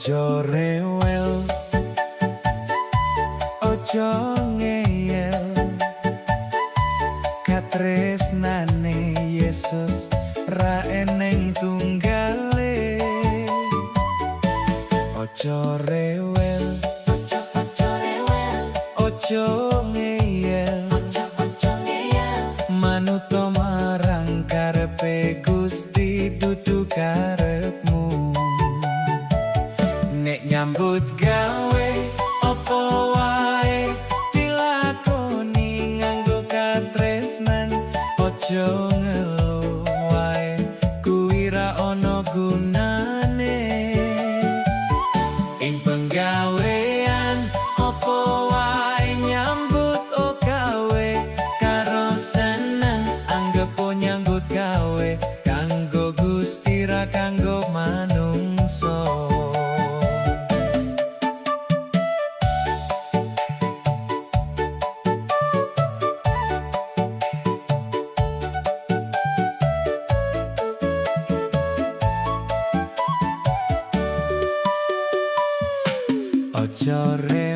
Ojo rewel, ojo ngeyel. Katresnane Yesus ra eneng tunggale. Ojo rewel, Ojo, ojo rewel. Ojo ngeyel. Ojo, ojo ngeyel. Manuto marang karepe Gusti, dudu karepmu. Nek nyambut gawe opo wae dilakoni nganggo katresnan. Ojo ngeluh wae, kuwi ra ono gunane. Ing penggawean opo wae nyambut gawe karo seneng. Anggepo nyambut gawe kanggo Gusti, ra kanggo manungsa. Ojo rewel.